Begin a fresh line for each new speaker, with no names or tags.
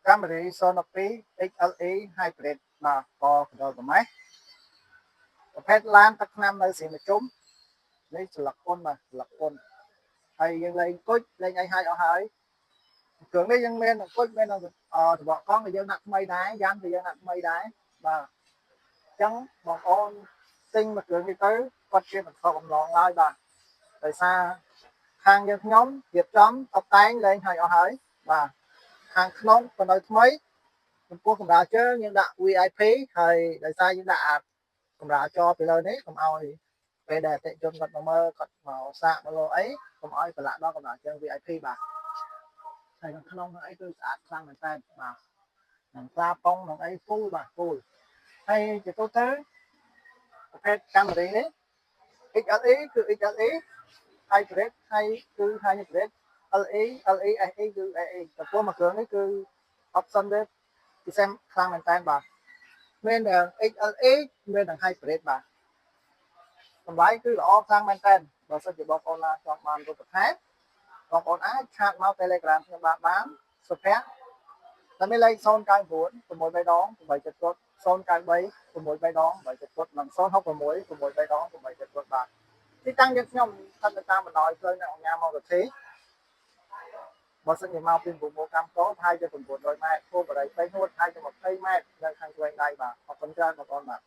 Camry 012 XLE Hybrid បាទកកដលប្រម៉េះប្រភេទឡានទឹកថ្នាំនៅស្រីមជុំនេះស្លឹកពុនបាទស្លឹកពុនហើយយើងលេងគុជលេងអីឲ្យអស់ហើយគ្រឿងនេះយើងមានគុជមានតបកង់ក៏យើងដាក់ថ្មីដែរយ៉ាំក៏យើងដាក់ថ្មីដែរបាទអញ្ចឹងបងប្អូនទិញមួយគ្រឿងនេះទៅគាត់ជាមិនខកបំណងឡើយបាទដោយសារខាងយើងខ្ញុំរៀបចំតុបតែងលេងឲ្យអស់ហើយបាទខាងក្នុងក៏នៅថ្មីចំពោះកម្រាលជើងយើងដាក់ VIP ហើយដោយសារយើងដាក់អាកម្រាលចពីលើនេះកុំឲ្យពេលដែលអតិថិជនគាត់មកមើលគាត់មកសាកមកលោអីកុំឲ្យប្រឡាក់ដល់កម្រាលជើង VIP បាទហើយក្នុងក្នុងអីគឺស្អាតខ្លាំងមែនតើបាទនឹងផ្លាប៉ុងនឹងអី full បាទ full ហើយជាទូទៅប្រភេទ Camry នេះ XLE គឺ XLE Hybrid ហើយគឺ Hybrid LE LE SE គឺ SE ចំពោះមួយគ្រឿងនេះគឺ option វាពិសេសខ្លាំងមែនតើបាទមានទាំង XLE មានទាំង Hybrid បាទតម្លៃគឺល្អខ្លាំងមែនតើបើសិនជាបងប្អូនណាចង់បានរូបថែមបងប្អូនអាច chat មក Telegram ខ្ញុំបាទបានសុភ័ក្រតែមានលេខ099 6 3ដង870 093 6 3ដង870និង066 6 3ដង870បាទទីតាំងយើងខ្ញុំស្ថិតនៅតាមបណ្ដោយផ្លូវនៅអង្គញាមកកេបើសិនជាមកពីប្រមូលកម្មកប្រហែលជា900ម៉ែត្រភូមិបរិយពេញហួតប្រហែលជា20ម៉ែត្រនៅខាងឆ្វេងដៃបាទអរគុណច្រើនបងប្អូនបាទ។